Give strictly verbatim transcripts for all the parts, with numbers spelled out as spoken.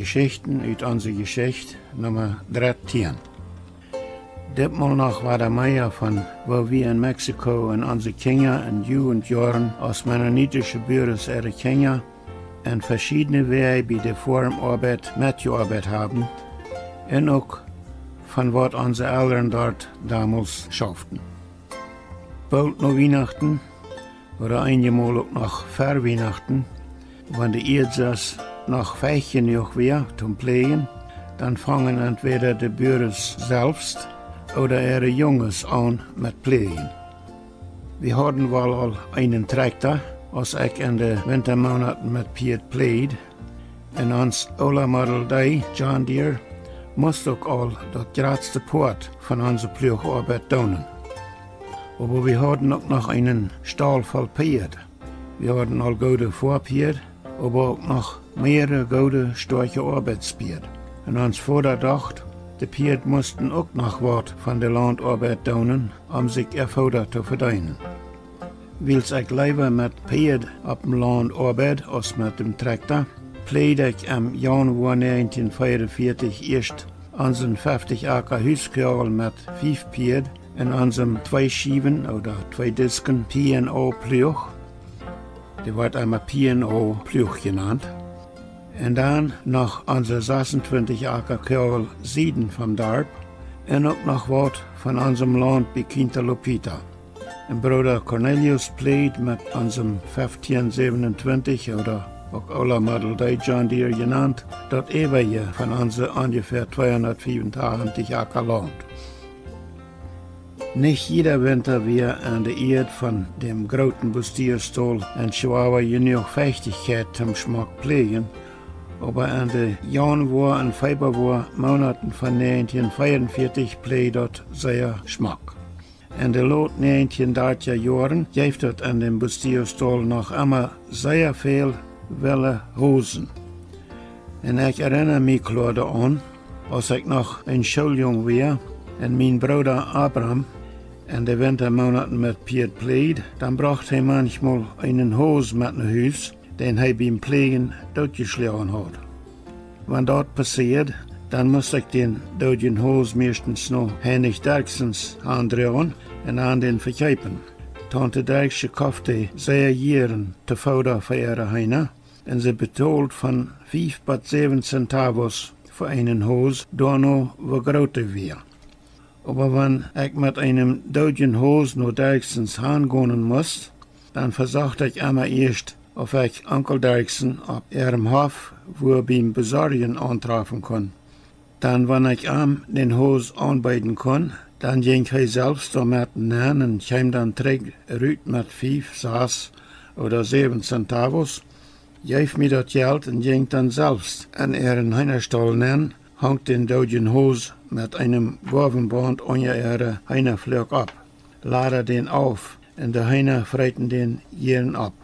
Jeschichten ut onse Jeschicht, Numma dartieen. Ditmol noch wada mea von woo wie en Mexiko en onse Kjinja- un Jugendjoaren aus mennonitische Buares äare Kjinja en veschiedne Wäaj bie de Foarmoabeit metjeoabeit haben, un uk von waut onse Elren doa domols schauften. Boolt no Wienachten, ooda eenjemol uk noch ver Wienachten, wan de Ieed sest noch fäch jenuach wia toom pläajen, dan fungen entwäda de Buares selfst ooda äare Junges aun met pläajen. Wie hauden woll aul eenen Trakjta, aus ekj en de Wintamonaten met Pieed pläajd, un ons oola Model D John Deere must uk aul daut jratste Poat von onse Pluachoabeit doonen. Oba wie hauden uk noch eenen Staul voll Pieed. Wie hauden aul goode Foapieed, oba uk noch mearere goode, stoakje Oabeitspieed. Un ons Voda docht, de Pieed musten uk noch waut von de Launtoabeit doonen, om sikj äa Fooda to vedeenen. Wiels ekj leewa met Pieed opp de Launt oabeid aus met däm Trakjta, pläajd ekj em Jaunwoa näajentieen fiefenvieetich ieescht onsen feftich Aka Huskjoagel met fief Pieed un onsem twee Schiewen ooda twee Disken P and O Pluach. Dee woat emma P and O Pluach jenant. Un dan noch onse sasuntwintich Aka Kjoagel sieden vom Darp un uk noch waut von onsem Launt bie Quinta Lupita. Un Brooda Cornelius pläajd met onsem feftieen säwenuntwintich ooda uk oola Model D John Deere jenant, daut äwaje von onse onjefäa tweehundatfiefuntachentich Aka Launt. Nich jieda Winta wia aun de Ieed von däm grooten Bustillos-Tol en Chihuahua jenuach Fechtichkjeit toom schmock pläajen, oba en de Jaunwoa un Feebawoa Moonaten von näajentieen fiefenvieetich pläajd daut sea schmock. En de lot näajentieen dartja Joaren jeef daut en däm Bustillos-Tol noch emma sea väl wille Hosen. Un ekj erinna mie kloa doaraun, aus ekj noch een Schooljung wia un mien Brooda Abram en de Wintamoonaten met Pieed pläajd, dan brocht hee manchmol eenen Hos met no Hus, dän hee biem Pläajen dootjeschloagen haud. Wan daut passieed, dan must ekj dän doodjen Hos mieeschtens no Heinrich Derksens handroagen un aun dän vekjeepen. Taunte Derksche koft dee sea jieren to Fooda fa äare Heena, un see betold von fief bat säwen centavos fa eenen Hos, doano woo groot dee wia. Oba wan ekj met eenem doodjen Hos no Derksens han gonen must, dan vesocht ekj emma ieescht, auf ekj Onkel Derksen opp äarem Hoff wua biem Besorjen auntrafen kunn. Dan wan ekj am dän Hos aunbeeden kunn, dan jinkj hee selfst doamet nenn un kjeem dan trigj rut met fief, sas ooda säwen centavos, jeef mie daut Jelt un jinkj dan selfst en äaren Heenastaul nenn, hunk dän doodjen Hos met eenem Goawenbaunt unja äare Heenafloak opp, ladad dän auf, un de Heena freeten dän jieren opp.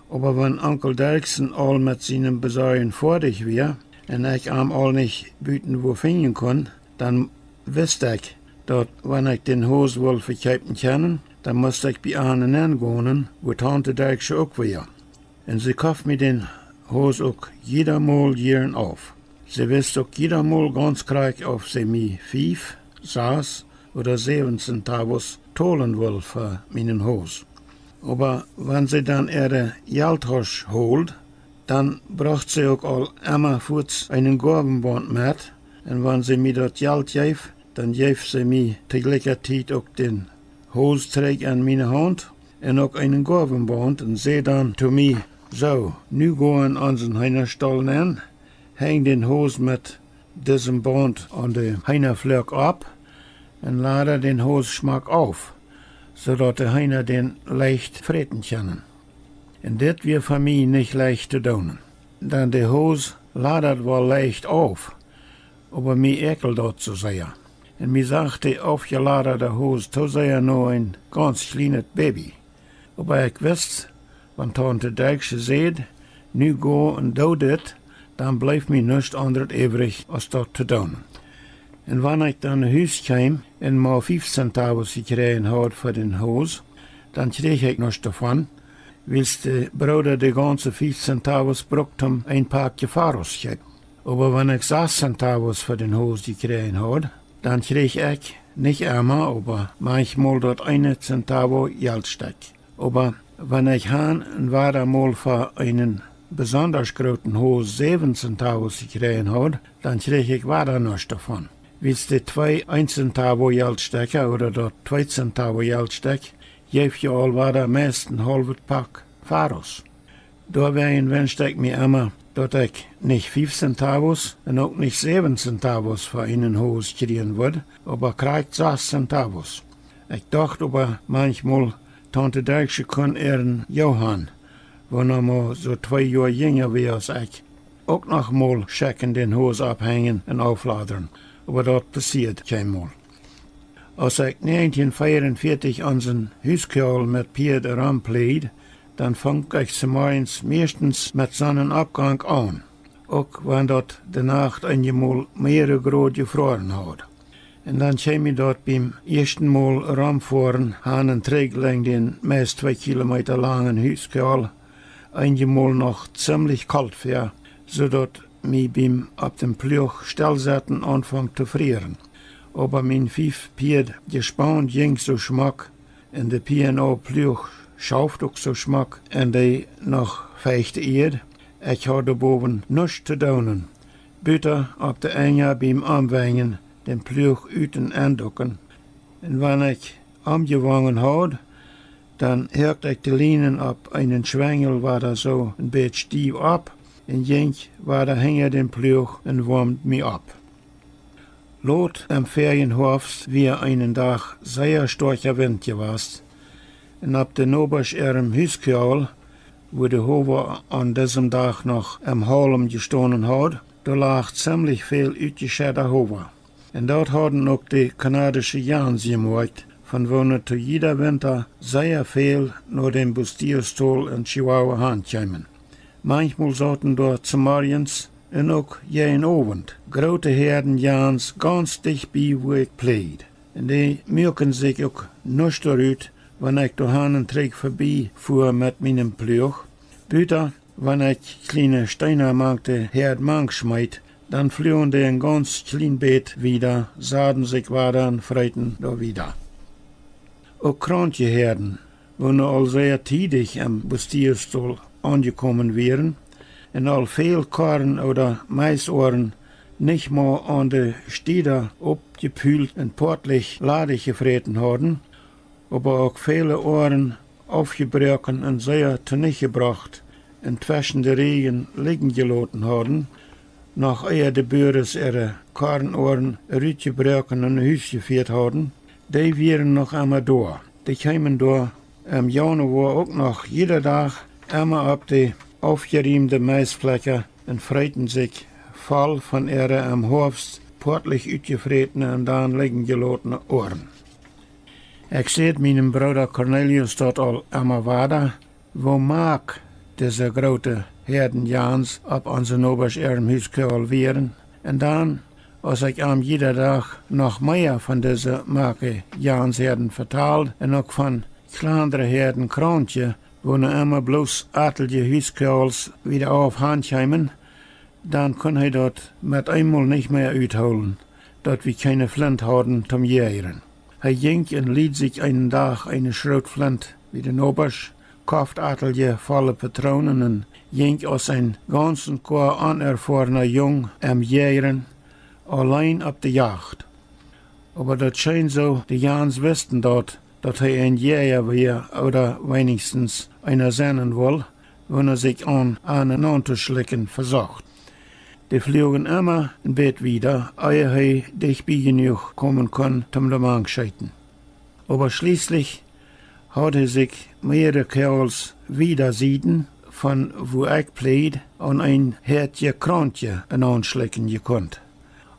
Oba wan Onkel Derksen aul met sienem Besorjen foadich wia un ekj am aul nich buten wua finjen kunn, dan wist ekj, daut wan ekj dän Hos wull vekjeepen kjennen, dan must ekj bie an nenn gonen, wua Taunte Derksche uk wia. Un see koft mie dän Hos uk jiedamol jieren auf. See wist uk jiedamol gauns krakjt, auf see mie fief, sas ooda säwen centavos tolen wull fa mienen Hos. Oba wan see dan äare Jelttausch hold, dan brocht see uk aul emma fuaz eenen Goawenbaunt met, un wan see mie daut Jelt jeef, dan jeef see mie to jlikja Tiet uk dän Hos trigj en miene Haunt un uk eenen Goawenbaunt un säd dan to mie: Soo, nu go en onsen Heenastaul nenn, henj dän Hos met disem Baunt aun de Heenafloak opp un lada dän Hos schmock auf, soo daut de Heena dän leicht fräten kjennen. Un dit wia fa mie nich leicht to doonen, dan de Hos ladad woll leicht auf, oba mie äakjeld daut soo sea. Un mie sach de aufjeladade Hos too sea no een gauns kjlienet Baby. Oba ekj wist, wan Taunte Derksche säd: Nu go un doo dit, dan bleef mie nuscht aundret äwrich aus daut to doonen. Un wan ekj dan no Hus kjeem un mau fief centavos jekjräajen haud fa dän Hos, dan kjrieech ekj nuscht doavon, wiels de Brooda de gaunse fief centavos brukt toom een Pak Jefaros kjeepen. Oba wan ekj sas centavos fa dän Hos jekjräajen haud, dan kjrieech ekj, nich emma, oba manchmol daut eene centavo Jeltstekj. Oba wan ekj han un wada mol fa eenen besondasch grooten Hos säwen centavos jekjräajen haud, dan kjrieech ekj wada nuscht doavon. Wiels de twee een centavo Jeltstekja ooda daut twee centavo Jeltstekj jeef je aul wada meist een haulwet Pak Faros. Doawäajen wenscht ekj mie emma, daut ekj nich fief centavos un uk nich säwen centavos fa eenen Hos kjrieen wudd, oba krakjt sas centavos. Ekj docht oba manchmol, Taunte Derksche kunn äaren Johan, woona mau soo twee Joa jinja wia aus ekj, uk noch mol schekjen dän Hos opphenjen un aufladren, oba daut passieed kjeenmol. Aus ekj näajentieen veeaunvieetich onsen Huskjoal met Pieed romplieed, dan funk ekj zemorjes mieeschtens met Sonnenaufgank aun, uk wan daut de Nacht eenjemol mearere Grod jefroaren haud. Un dan kjeem mie daut biem ieeschten Mol romfoaren han un trigj lenjd dän meist twee Kilometa langen Huskjoal eenjemol noch zimlich kolt väa, soo daut mie biem opp dän Pluach stellsetten aunfunk to frieren. Oba mien fief Pieed Jespaun jinkj soo schmock, un de P N O Pluach schauft uk soo schmock en de noch feichte Ieed. Ekj haud doa bowen nuscht to doonen, buta opp de Enja biem Omwenjen dän Pluach ut un enduken. Un wan ekj omjewongen haud, dan hoakt ekj de Lienen opp eenen Schwenjel wada soo een bät stiew opp un jinkj wada hinja dän Pluach un woamd mie opp. Lot em väajen Hoafst wia eenen Dach sea stoakja Wint jewast, un opp de Nobasch äarem Huskjoal, wua de Howa aun disem Dach noch em Haulem jestonen haud, doa lach zimlich väl utjeschedda Howa. Un daut hauden uk de kanadische Jans jemoakjt, von woone to jieda Winta sea väl no dän Bustillos-Tol en Chihuahua han kjeemen. Manchmol sauten doa zemorjes un uk jäajen Owent groote Häaden Jans gauns dicht bie, wua ekj plieed. Un dee muaken sikj uk nuscht doarut, wan ekj doa han un trigj febie fua met mienem Pluach. Buta wan ekj kjliene Steena mank de Häad mank schmeet, dan fluagen dee een gauns kjlien bät wieda, saden sikj wada un freeten doa wieda. Uk Krauntjehäaden, woone aul sea tiedich em Bustillos-Tol aunjekomen wieren un aul väl Korn- ooda Maisoaren nich mau aun de Stieda oppjepult un poatlich ladich jefräten hauden, oba uk väle Oaren aufjebroaken un sea tonicht jebrocht un tweschen de Rieej lijen jeloten hauden, noch ea de Buaren äare Kornoaren rutjebroaken un no Hus jefieet hauden, dee wieren noch emma doa. Dee kjeemen doa em Jaunwoa uk noch jieda Dach emma opp de aufjeriemde Maisflakja un freeten sikj voll von äare em Hoafst poatlich utjefrätene un dan lijen jelotene Oaren. Ekj säd mienem Brooda Cornelius daut aul emma wada, woo mak dise groote Häaden Jans opp onse Nobasch äarem Huskjoal wieren. Un dan, aus ekj am jieda Dach noch mea von dise make Janshäaden vetald un uk von kjlandre Häaden Krauntje, woone emma bloos atelje Huskjoals wieda auf han kjeemen, dan kunn hee daut met eemol nich mea uthoolen, daut wie kjeene Flint hauden toom jäajren. Hee jinkj un lieed sikj eenen Dach eene Schrootflint bie de Nobasch, koft atelje volle Patronen un jinkj aus een gaunz un goa onerfoarna Jung em Jäajren, auleen opp de Jacht. Oba daut scheen soo, de Jans wisten daut, daut hee een Jäaja wia ooda weinichstens eena sennen wull, wan hee sikj aun an un aun to schlikjen vesocht. Dee fluagen emma een bät wieda, ea hee dicht bie jenuach komen kunn toom doa mank scheeten. Oba schlieslich haud hee sikj mearere Kjoals wieda sieden von wua ekj plieed aun een Häadje Krauntje aunschlikjen jekunt.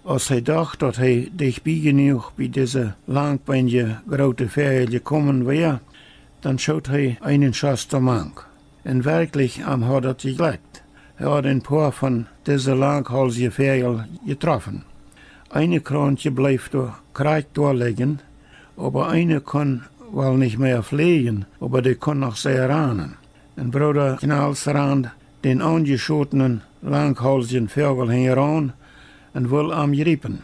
Aus hee docht, daut hee dicht bie jenuach bie dise langbeenje groote Väajel jekomen wia, dan schoot hee eenen Schoss doa mank. Un werkjlich, am haud daut jejlekjt. Hee haud een poa von dise langhaulsje Väajel jetroffen. Eene Krauntje bleef doa krakjt doa lijen, oba eene kunn woll nich mea fläajen, oba dee kunn noch sea ranen. Un Brooda Kjnals rand dän aunjeschotenen, langhaulsjen Voagel hinjaraun un wull am jriepen.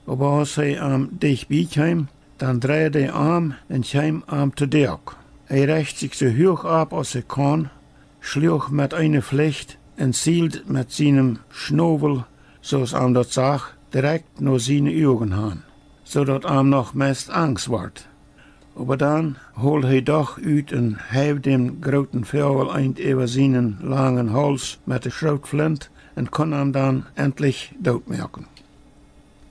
Oba aus hee am dicht bie kjeem, dan dreid hee om un kjeem am to Doag. Hee recht sikj soo huach opp aus hee kunn, schluach met eene Flicht un zield met sienem Schnowel, soo aus am daut sach, direkt no siene Uagen han, soo daut am noch meist angst wort. Oba dan hold hee doch ut un heiw däm grooten Voagel eent äwa sienen langen Hauls met de Schrootflint un kunn am dan entlich doot moaken.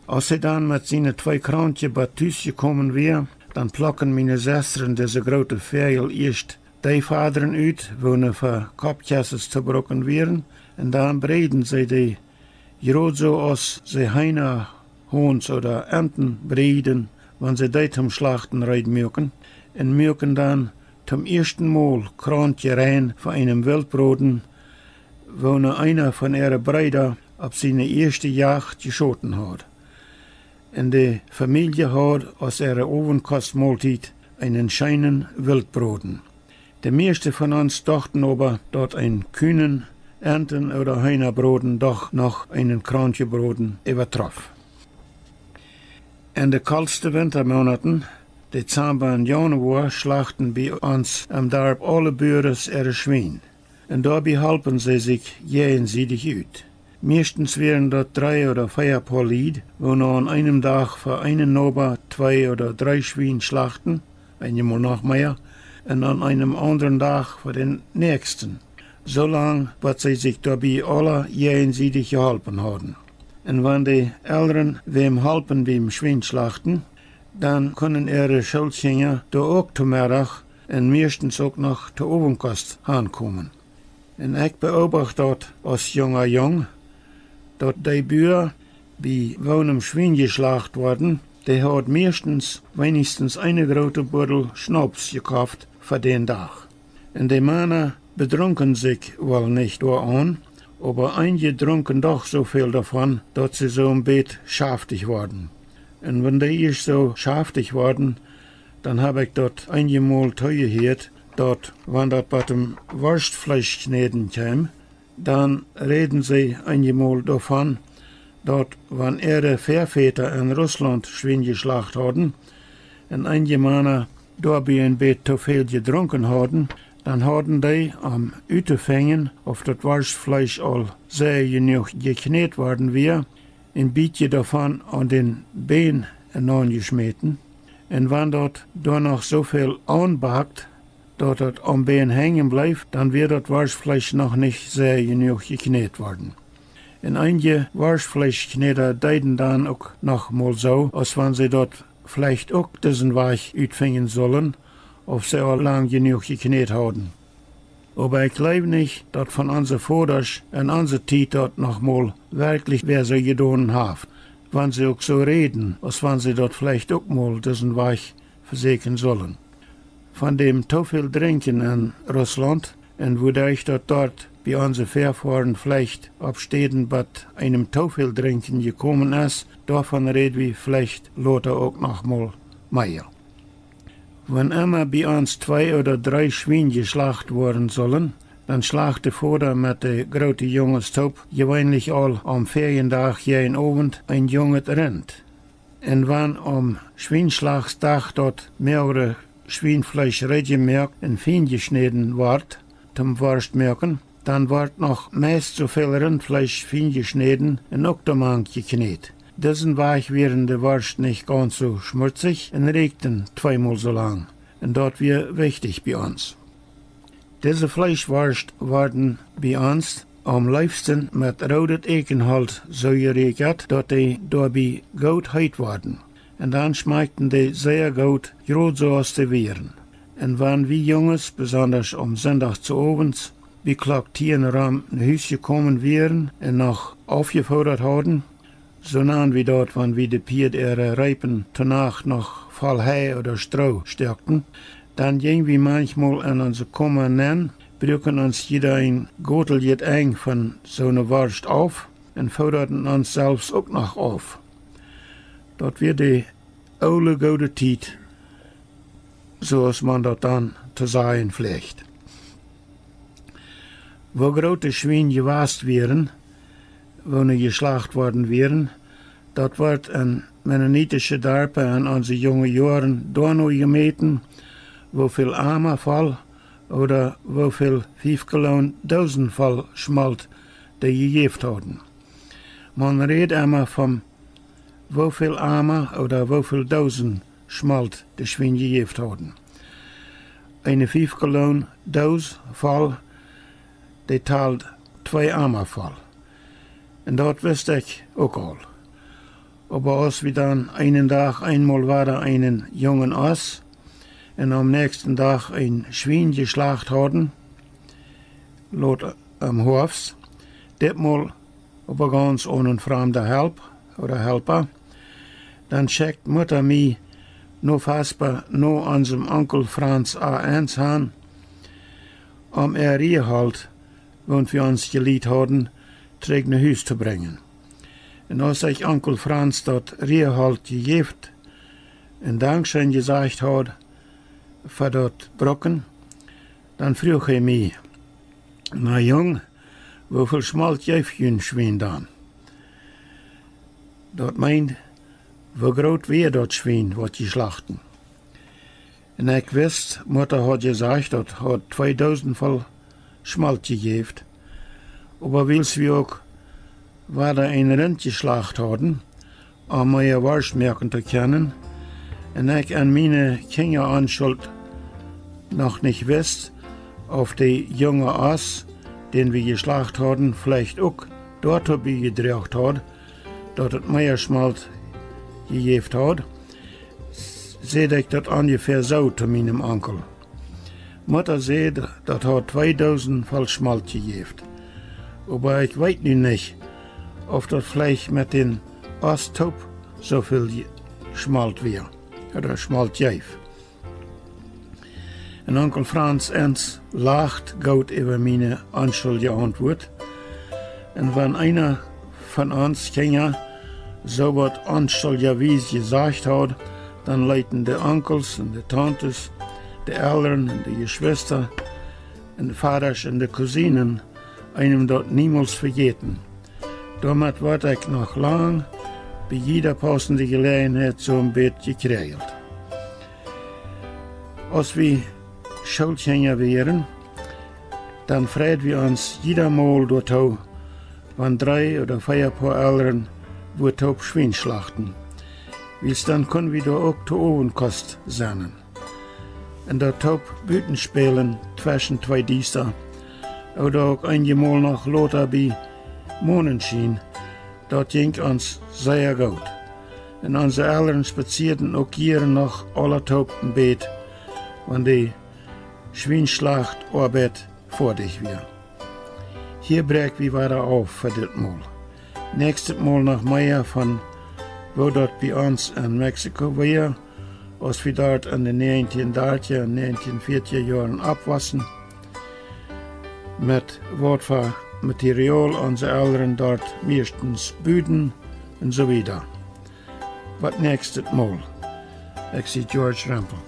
Aus hee dan met siene twee Kraunkje bat Tus jekomen wia, dan plokten miene Sestren dise groote Voagel ieescht dee Fadren ut, woone fa Koppkjesses to bruken wieren, un dan breeden see dee, jrod soo aus see Heena, Hons ooda Enten breeden, wan see dee toom Schlachten reed muaken, un muaken dan toom ieeschten Mol Kraunkje rein fa eenen Wiltbroden, woone eena von äare Breeda opp siene ieeschte Jacht jeschoten haud. Un de Famielje haud aus äare Owentkost-Moltiet eenen scheenen Wiltbroden. De mieeschte von ons dochten oba, daut een Kunen-, Enten- ooda Heenabroden doch noch eenen Kraunkjebroden äwatroff. En de kolste Wintamonaten, Dezamba un Jaunwoa, schlachten bie ons em Darp aule Buares äare Schwien. Un doabie holpen see sikj jäajensiedich ut. Mieeschtens wieren daut dree ooda vea Poa Lied, woone aun eenem Dach fa eenen Noba twee ooda dree Schwien schlachten, eenjemol noch mea, un aun eenem aundren Dach fa dän näakjsten, soo lang, bat see sikj doabie aula jäajensiedich jeholpen hauden. Un wan de Elren wäm holpen biem Schwienschlachten, dan kunnen äare Schoolkjinja doa uk to Meddach un mieeschtens uk noch to Owentkost hankomen. Un ekj beobacht daut aus junga Jung, daut dee Bua, bie woonem Schwien jeschlacht worden, dee haud mieeschtens weinichstens eene groote Buddel Schnaups jekoft fa dän Dach. Un de Mana bedrunken sikj woll nich doaraun, oba eenje drunken doch soo väl doavon, daut see soo een bät schaftich worden. Un wan dee ieescht soo schaftich worden, dan hab ekj daut eenjemol toojehieet, daut wan daut bat dem Worschtfleeschkjnäden kjeem, dan räden see eenjemol doavon, daut wan äare Väavodasch en Russlaunt Schwien jeschlacht hauden, un eenje Mana doabie een bät too väl jedrunken hauden, dan hauden dee, om uttofinjen, auf daut Worschtfleesch aul sea jenuach jekjnät worden wia, een bät doavon aun dän Bän aunjeschmäten. Un wan daut doa noch soo väl aunbakt, daut daut aum Bän henjen bleef, dan wia daut Worschtfleesch noch nich sea jenuach jekjnät worden. Un eenje Worschtfleeschkjnäda deeden dan uk noch mol soo, aus wan see daut veleicht uk disen Wajch utfinjen sullen, auf see aul lang jenuach jekjnät hauden. Oba ekj jleew nich, daut von onse Vodasch en onse Tiet daut noch mol werkjlich wäa soo jedonen haft. Wan see uk soo räden, aus wan see daut veleicht uk mol disen Wajch vesäkjen sullen. Von däm too väl Drinkjen en Russlaunt, un wuaderch daut doa bie onse Väafoaren veleicht opp Städen bat eenem too väl Drinkjen jekomen es, doavon räd wie veleicht lota uk noch mol mea. Wan emma bie ons twee ooda dree Schwien jeschlacht woaren sullen, dan schlacht de Voda met de groote Junges toop jeweenlich aul aum väajen Dach jäajen Owent een junget Rint. Un wan aum Schwienschlachtsdach daut moagre Schwienfleesch reed jemoakt un fien jeschnäden wort, toom Worscht moaken, dan wort noch meist soo väl Rintfleesch fien jeschnäden un uk doamank jekjnät. Disen Wajch wieren de Worscht nich gaunz soo schmutzich un räakjten tweemol soo lang. Un daut wia wichtich bie ons. Dise Fleeschworscht worden bie ons aum leefsten met roodet Eakjenholt soo jeräakjat, daut dee doabie goot heet worden. Un dan schmakjten dee sea goot, jrod soo aus dee wieren. Un wan wie Junges, besondasch aum Sindach soo owents, bie Klock tieen rom no Hus jekomen wieren un noch aufjefodat hauden, soo nanden wie daut, wan wie de Pieed äare Reepen to Nacht noch voll Hei ooda Stroo stoakten, dan jinjen wie manchmol en onse Koma nenn, bruaken ons jieda een Gotel, jieda een von soone Worscht auf un fodaden ons selfst uk noch auf. Daut wia de oole goode Tiet, soo aus maun daut dan to sajen fläacht. Woo groot de Schwien jewast wieren, woo nu jeschlacht worden wieren, daut wort en mennonitische Darpa en onse junge Joaren doano jemäten, woo väl Ama voll ooda woo väl fief Gallon Doosen voll Schmolt dee jejäft hauden. Maun räd emma von woo väl Ama ooda woo väl Doosen Schmolt de Schwien jejäft hauden. Eene fief Gallon Doos voll, dee tald twee Ama voll. Un daut wist ekj uk aul. Oba aus wie dan eenen Dach eenmol wada eenen jungen Oss un aum näakjsten Dach een Schwien jeschlacht hauden, lot em Hoafst, ditmol oba gauns onen framde Help ooda Helpa, dan schekjt Mutta mie no Vespa no onsem Onkel Franz A. Ens han, om äa Rieholt, waut wie ons jelieet hauden, trigj no Hus to brinjen. Un aus ekj Onkel Franz daut Rieholt jejäft un Dankscheen jesajcht haud fa daut Brucken, dan fruach hee mie: Na Jung, woo väl Schmolt jeef jun Schwien dan? Daut meend, woo groot wia daut Schwien, waut jie schlachten? Un ekj wist, Mutta haud jesajcht, daut haud twee Doosen voll Schmolt jejäft. Oba wiels wie uk wada een Rint jeschlacht hauden, om mea Worscht moaken to kjennen, un ekj en miene Kjinja Onschult noch nich wist, auf de junge Oss, dän wie jeschlacht hauden, veleicht uk doatoo biejedroagen haud, daut et mea Schmolt jejäft haud, säd ekj daut onjefäa soo to mienem Onkel: Mutta säd, daut haud twee Doosen voll Schmolt jejäft. Oba ekj weet nu nich, auf daut veleicht met dän Oss toop soo väl je-, Schmolt wia, ooda Schmolt jeef. Un Onkel Franz Ens lacht goot äwa miene onschuldje Auntwuat. Un wan eena von ons Kjinja soo waut onschuldjawies jesajcht haud, dan leeten de Onkels un de Tauntes, de Elren un de Jeschwista un de Vadasch un de Kusienen eenem daut niemols vejäten. Doamet wort ekj noch lang bie jieda paussende Jeläajenheit soo een bät jekjräajelt. Aus wie Schoolkjinja wieren, dan freid wie ons jieda Mol doatoo, wan dree ooda vea Poa Elren wua toop Schwien schlachten. Wiels dan kunn wie doa uk to Owentkost sennen. Un daut toop buten spälen tweschen twee Diesta, ooda uk eenjemol noch lota bie Monenschien, daut jinkj ons sea goot. Un onse Elren spazieeden uk jieren noch aula toop een bät, wan de Schwienschlachtoabeit foadich wia. Hia bräakj wie wada auf fa dit Mol. Näakjstet Mol noch mea von woo daut bie ons en Mexiko wia, aus wie doat en de näajentieen dartja un näajentieen fiatja Joaren oppwossen, met waut fa Material onse Elren doat mieeschtens buden un soo wieda. Bat näakjstet Mol. Ekj sie George Rempel.